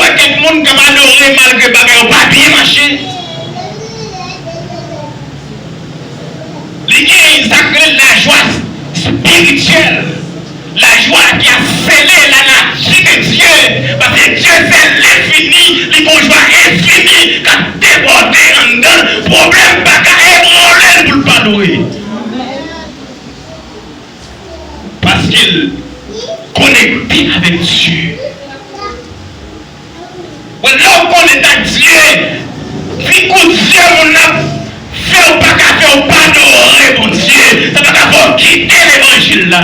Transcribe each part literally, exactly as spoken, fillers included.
pakèt moun k ap adore malgre bagay yo pa byen mache. Li gen sa k rele lajwa espirityèl, lajwa ki ap sele lanati de Dye, paske Dye se lenfini, li gen yon jwa enfini k ap debòde anndan l. Pwoblèm pa ka ebranle l pou l pa adore. Paske l konekte avèk Dye. Bon, lè w konekte ak Dye, ti kout zye moun nan fè w pa ka fè w pa adore Bondye. Sa pa ka fè w kite levanjil la.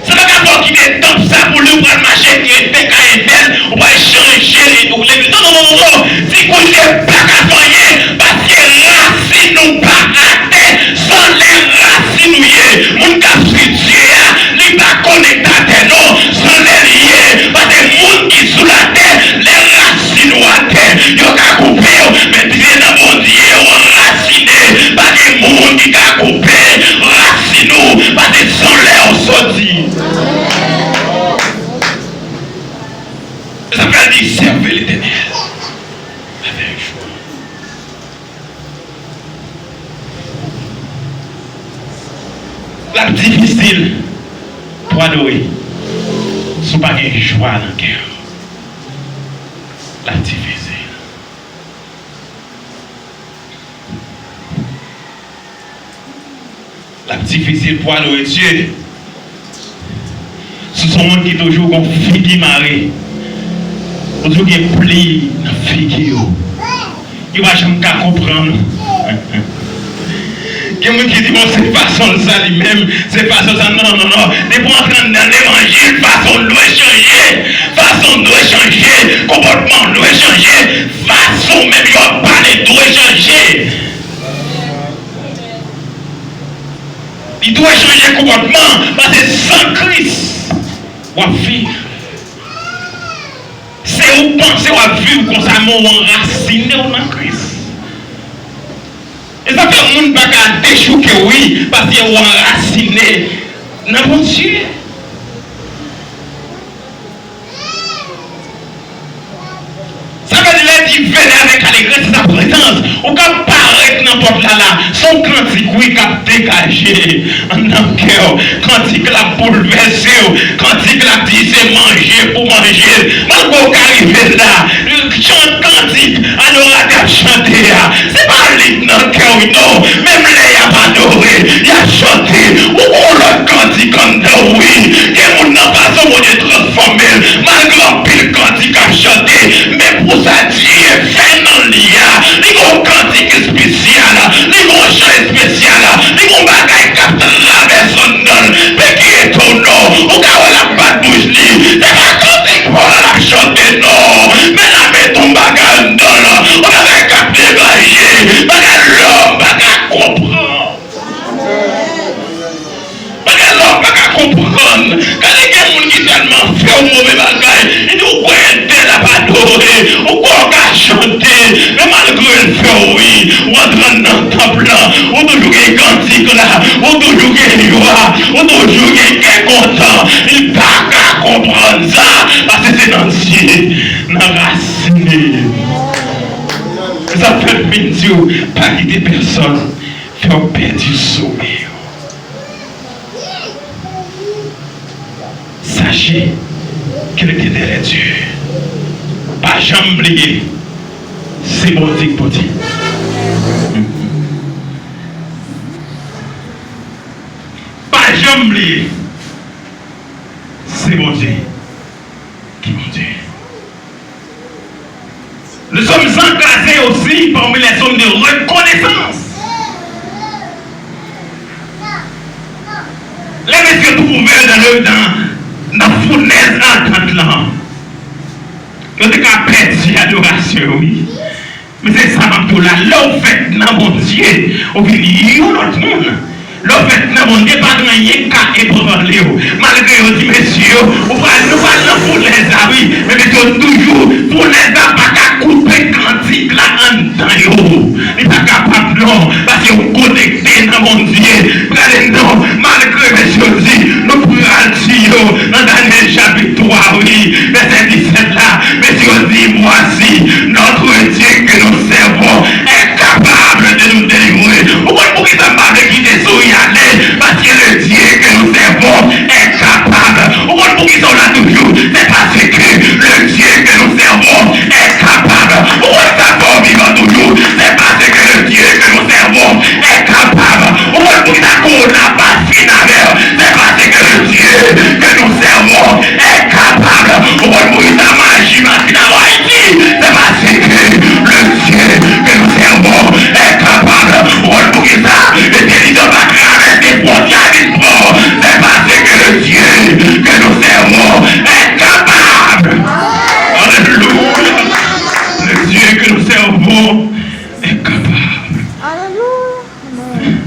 Sa pa ka fè w kite tanp sa pou li, ou pral mache ak yon epè ka epè l, ou pral chanje li, ou legliz. Non, non, non, non, non. Ti kout zye pa ka fè anyen, paske rasin ou pa atè. San lè rasin ou ye, moun k ap swiv Dye a, li pa konekte atè non. San lè li ye, paske moun ki sou latè, lè rasin ou atè, yo ka koupe w, men byen nan Bondye ou anrasine. Pa gen moun ki ka koupe rasin ou, paske san lè ou soti. Se sa k fè l di, servez l'Éternel avec joie. L ap difisil pou adore si w pa gen jwa nan kè w. L ap difisil. L ap difisil pou adore Dye. Si w se yon moun ki toujou gon figi mare, ou toujou gen pli nan figi w, yo pa janm ka konprann ou. Gen moun ki di, bon, se fason l sa li menm, se fason l sa. Non, non, non. Depi w antre anndan levanjil, fason w dwe chanje. Fason w dwe chanje. Konpòtman w dwe chanje. Fason w menm yo ap pale dwe chanje. Li dwe chanje konpòtman, paske san Kris, w ap viv. Se ou panse w ap viv konsa, men w anrasine w nan Kris. E sa fè moun pa ka dechouke w, wi, paske w anrasine nan Bondye. Sa vle di, lè di venez avec allégresse, se sa prezans. Ou ka parèt nan pòt la la, se yon kantik, wi, k ap degaje anndan kè w. Kantik la ap boulvèse w. Kantik la ap di se manje pou manje. Malgre w ka rive la, chan kantik adoratè ap chante a, se pa li k nan kè w non. Menm lè y ap adore, y ap chante, ou gon lòt kantik anndan w, wi. Gen moun nan fason Bondye transfòme l, malgre anpil kantik ap chante, men pou sa Dye fè nan li a, li gon kantik espesyal, li gon chan espesyal, li gon bagay k ap travèse anndan l. Men ki etone w, ou ka wè l ap bat bouch li. Se pa kantik Pòl la l ap chante non, men l ap met yon bagay anndan l, yon bagay k ap degaje, bagay lòm pa ka konprann. Bagay lòm pa ka konprann. Gade gen moun ki tèlman fè w move bagay, li di ou kwè entèl ap adore, ou kwè w ka chante, men malgre l fè w ri, ou antre nan tanp lan, ou toujou gen kantik la, ou toujou gen jwa, ou toujou gen kè kontan. Li pa ka konprann sa, paske se nan Dye, nan rasin li. Se sa k fè m vin di w, pa kite pèsonn fè w pèdi somèy ou. Sachez que l'Éternel est Dieu. Pa janm bliye, se Bondye ki Bondye. Pa janm bliye, se Bondye ki Bondye. Nous sommes enclassés aussi parmi les hommes de reconnaissance. Lè mesye twouve yo nan, nan, nan founèz atant lan, yo te ka pèdi adorasyon yo, wi. Men se sa m ap di w la, lè w fèt nan Bondye, ou vin yon lòt moun. Lè w fèt nan Bondye, pa gen anyen k ka ebranle w. Malgre yo di, mesye yo, ou pral, nou pral nan founèz la, wi. Men mesye yo toujou, founèz la pa ka koupe kantik la anndan yo. Li pa kapab non, paske yo konekte nan Bondye. Gade non, malgre mesye yo di, nou pral tiye yo nan Danyèl chapit twa, wi, vèsè disèt la. Mesye yo Dis-moi si notre Dieu que nous servons est capable de nous délivrer. Ou konn poukisa m pa vle kite souri ale? Parce que le Dieu que nous servons est capable. Ou konn poukisa w la toujou? C'est parce que le Dieu que nous servons est capable. Ou konn sa fè w vivan toujou? C'est parce que le Dieu que nous servons est capable. Ou konn poukisa kowona pa fin avè w? C'est parce que le Dieu que nous servons est capable. Ou konn poukisa maji pa fin avè w Ayiti? C'est parce que le Dieu que nous servons est capable. Ou konn poukisa entèlijans pa travèse fwontyè vin pran w? C'est parce que le Dieu que nous servons est capable. Alléluia. Le Dieu que nous servons est capable. Alléluia.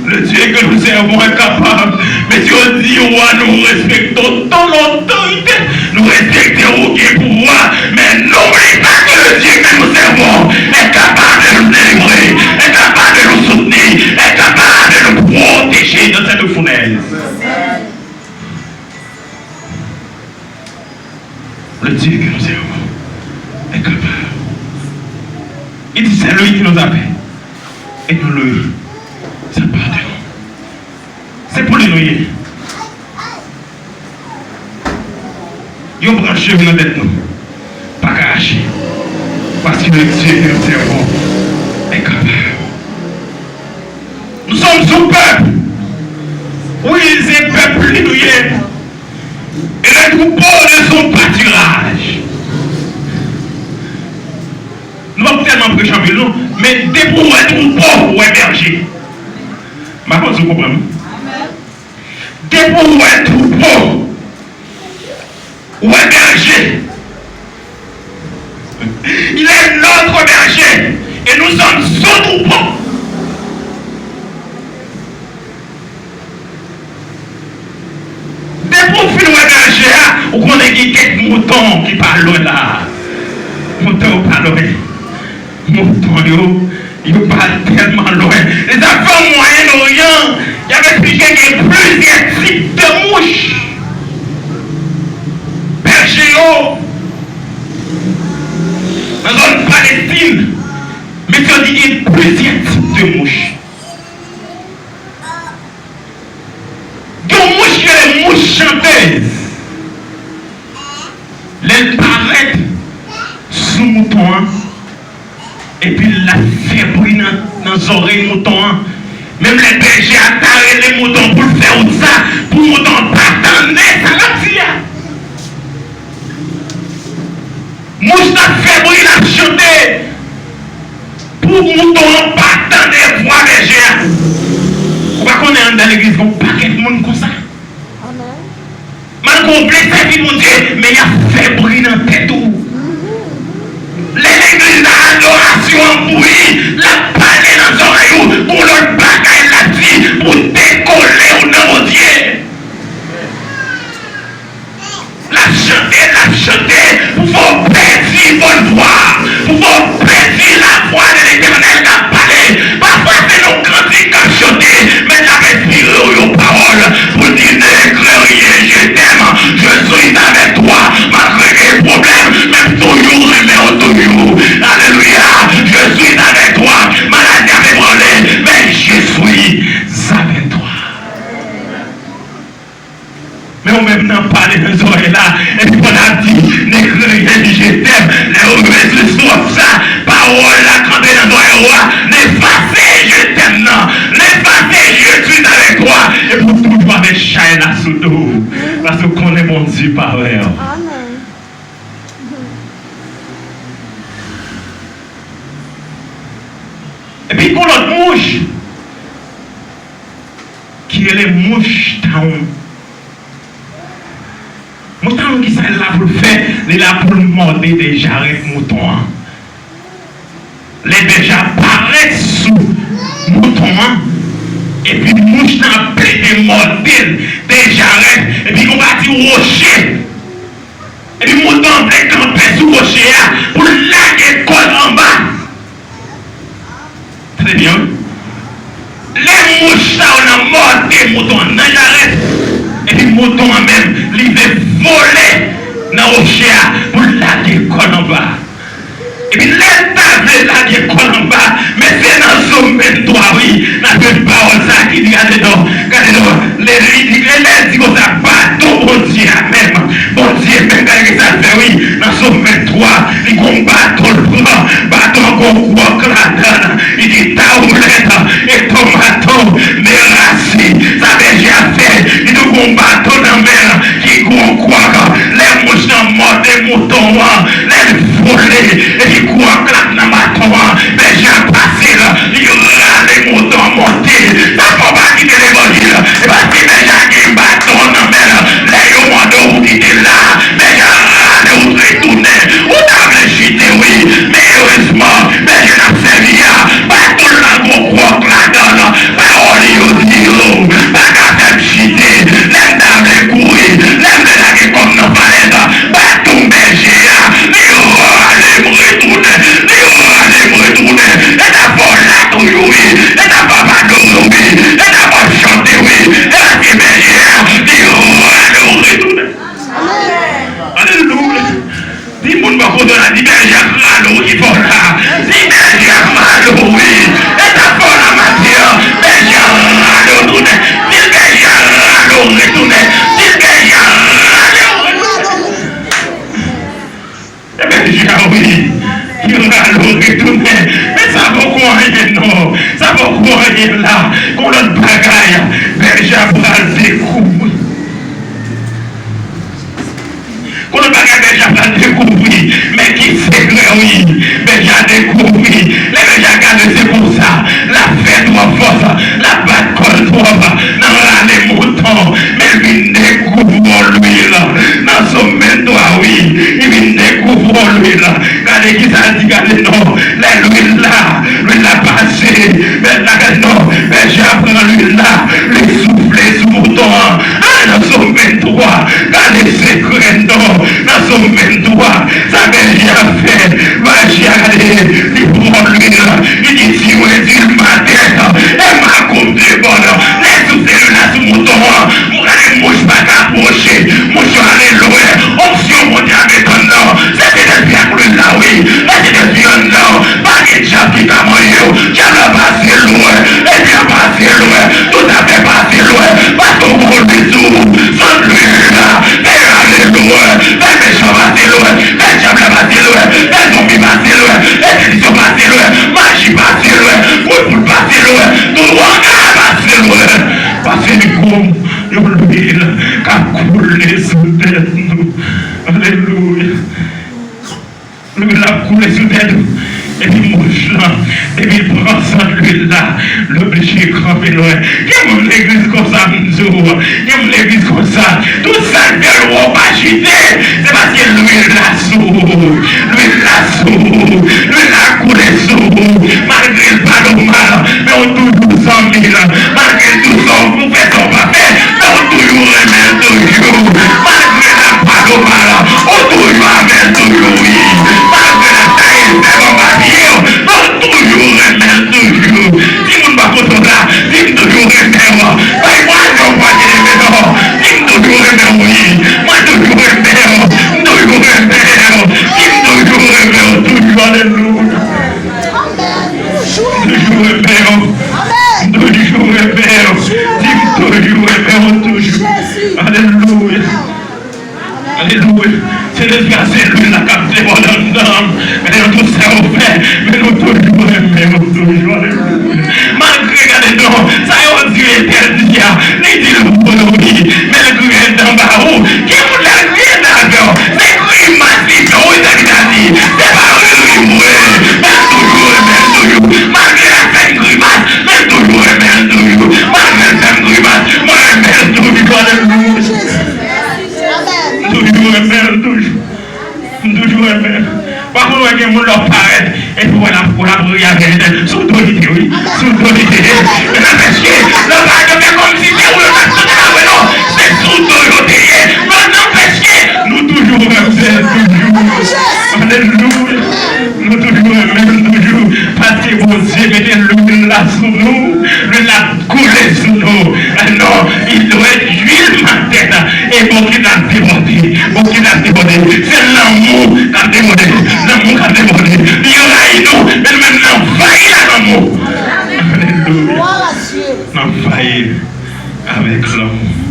Le Dieu que nous servons est capable. Mesye yo di, wa, nou respekte w, ton otorite, nou respekte w, ou gen pouvwa, men n'oublie pas que le Dieu que nous servons est capable de nous délivrer, est capable de nous soutenir, est capable de nous protéger dans cette fournaise. Le Dieu que nous servons est capable. Il dit, c'est lui qui nous a fait et nous lui appartenons. Se pou li nou ye. Yo pran cheve nan tèt nou. Pa ka rache. Parce que le Dieu que nous servons est capable. Nous sommes son peuple. Wi, se pèp li nou ye. Et le troupeau de son pâturage. Nou p ap tèlman preche anpil non, men depi w wè twoupo, w wè bèje. M pa konn si w konprann. Depi w wè twoupo, w wè bèje. Il est notre berger et nous sommes son troupeau. Depi w fin wè bèje a, ou konnen gen kèk mouton ki pa lwen la. Mouton yo pa lwen. Mouton yo, yo pa tèlman lwen. Lèzafè Mwayen Oryan, y ap esplike gen plizyè tip de mouch. Bèje yo, nan zòn Palestin, mesye yo di gen plizyè tip de mouch. Gen yon mouch ki rele mouch chantèz. Lè l parèt sou mouton an, epi l ap fè bri nan, nan zòrèy mouton an. Menm lè bèje a ta rele mouton pou l fè wout sa, pou mouton an pa tande sa l ap di a. Mouch la ap fè bri, l ap chante. Pou mouton an pa tande vwa bèje a. Ou pa konnen anndan legliz gen yon pakèt moun konsa. Malgre w vle sèvi Bondye, men y ap fè bri nan tèt ou. Lè legliz nan adorasyon an bouyi, l ap pale nan zòrèy ou, gon lòt bagay l ap di pou dekole w nan Bondye. L ap chante, l ap chante pou fè w pèdi bòn vwa, pou fè w pèdi lavwa de Letènèl k ap pale. Pafwa se yon kantik k ap chante, men l ap enspire w yon pawòl pou di, ne crains rien, je t'aime, je suis avec toi. Malgre gen pwoblèm, men m toujou renmen w toujou. Alelouya, je suis avec toi. Maladi ap ebranle, men je suis avec toi. Men ou menm nan pale nan zòrèy la, epi pandan ap di, ne crains rien, je t'aime, lè ou bezwen sòt sa, pawòl la kanpe nan zòrèy ou a, ne efase je t'aime nan, ne efase je suis avec toi, epi ou toujou avèk chay la sou do w, paske ou konnen Bondye pa vle. Epi gon lòt mouch ki rele mouch tawon. Mouch tawon, kisa l la pou l fè? Li la pou l mòde de jarèt mouton an. Lè bèje a parèt sou mouton an, epi mouch lan ap plede mòde l de jarèt, epi gon pati woche. Epi mouton an vle kanpe sou woche a pou l lage kò l anba. Tande byen, wi. Lè mouch sa yo nan mòde mouton an nan jarèt, epi mouton an menm, li vle vole nan woche a pou l lage kò l anba. mouton an, lè l vole, epi kou an klap nan baton an, bèje a pase l, li rale mouton an monte. Sa fè w pa kite levanjil, e paske bèje a gen baton nan men l, lè yo mande w kite la, bèje a rale w retounen. Ou ta vle chite, wi, men erezman, bèje n ap sèvi a, baton l nan gwo kwòk ladan l, pawòl yo di yo, pa ka fè m chite, lè m ta vle kouri, lè m vle lage kò m nan falèz, baton bèje a, li rale m retounen, li rale m retounen, e ta fè w la toujou, wi, e ta fè w pa adore, wi, e ta fè w chante, wi, e paske bèje a, li rale w retounen. Alelouya. Di moun bò kote w la, di bèje a rale w ki fè w la. Di bèje a rale w, wi. E sa fè w la maten an, bèje a rale w tounen. Di bèje a rale w retounen. Di bèje a rale w retounen. E bèje a, wi. Li rale w retounen. Men sa poko anyen non. Sa poko anyen la. Gon lòt bagay. Bèje a pral dekouvri. Konnen bagay bèje a pral dekouvri, men ki sekrè, wi, bèje a dekouvri. Lè bèje a gade se konsa, l ap fè twòp fòs, l ap bat kò l twòp nan rale mouton, men l vin dekouvri yon lwil nan somèl dwa, wi, li vin dekouvri yon lwil. Gade kisa l di, gade non, lè lwil la, lwil la pase, bèje la, gade non, bèje a pran lwil la, li soufle sou mouton an, al nan somèl dwa, gade sekrè non, nan somèl dwa, sa bèje a fè, bèje a gade, li pran lwil, li di, si w redui m atè, e makou m debòde, lè soufle lwil la sou mouton an, gade mouch pa ka pwoche, mouch yo ale lwen, onksyon Bondye a met anndan w, se Sentespri ak lwil la, wi, e Sentespri anndan w, pa gen dyab ki ka manyen w, dyab la pase lwen, enmi an pase lwen, tout zafè pase lwen, paske w gon lwil sou ou, sant lwil la, fè ale lwen, fè mechan pase lwen, fè dyab la pase lwen, fè zonbi pase lwen, enstitisyon pase lwen, maji pase lwen, kout poud pase lwen, tout wanga pase lwen, paske li gon yon lwil k ap koule sou tèt nou. Alelouya. Lwil la ap koule sou tèt ou. Epi mouch lan, epi l pran sant lwil la, l oblije kanpe lwen. Gen moun legliz konsa, m di w. Gen moun legliz konsa. Tout sa k fè l wè w pa chite, se paske lwil la sou ou. Lwil la sou ou. Lwil la koule sou ou. Malgre l pa nòmal, men w toujou zanmi l. Malgre l tou sa w fè, sa w pa fè, men w toujou renmen l toujou. Malgre l ap pa nòmal, ou toujou avè l toujou, wi. Malgre l ap taye zèb anba pye w, men w toujou renmen l toujou. Di moun bò kote w la, di, m toujou renmen w. Bay mwen yon pwa ki renmen w. Di, m toujou renmen w, wi. Mwen toujou renmen w. M toujou renmen w. Di, m toujou renmen w toujou. Alelouya. M toujou renmen w. M toujou renmen w. Di, m toujou renmen w toujou. Alelouya. Alelouya. Sentespri a se lwil la k ap debòde anndan m. Gade yon tou sa yo fè, men nou toujou renmen w toujou. Alelouya. Malgre, gade non, sa yo di entèdi a, li di l vre wi, men l griyen dan ba ou. Gen moun lè l griyen dan avè w, se grimas li fè w wi, sa ki ta di. Se pa ri ri vre, men l toujou renmen l toujou. Malgre l ap fè m grimas, men m toujou renmen l toujou. Malgre l fè m grimas, mwen renmen l toujou. Alelouya. M toujou renmen l toujou. M toujou renmen l. Pafwa, w wè gen moun lè w parèt, epi w wè l ap, w ap ri avè l. Se otorite, wi. Se otorite. Men nanpèske, lè w parèt, yo fè kòmsi se ou yo t ap sot la, wè non. Se sou do yo te ye. Men nanpèske, nou toujou renmen l toujou. Alelouya. Nou toujou renmen l toujou. Paske Bondye mete lwil la sou nou. Lwil la koule sou nou. Non, il doit être huile ma tête. E bokit la debòde. Bokit la debòde. Se lanmou k ap debòde. Lanmou k ap debòde. Li rayi nou, men nou menm n anvayi l ak lanmou. Alelouya. N anvayi l avèk lanmou.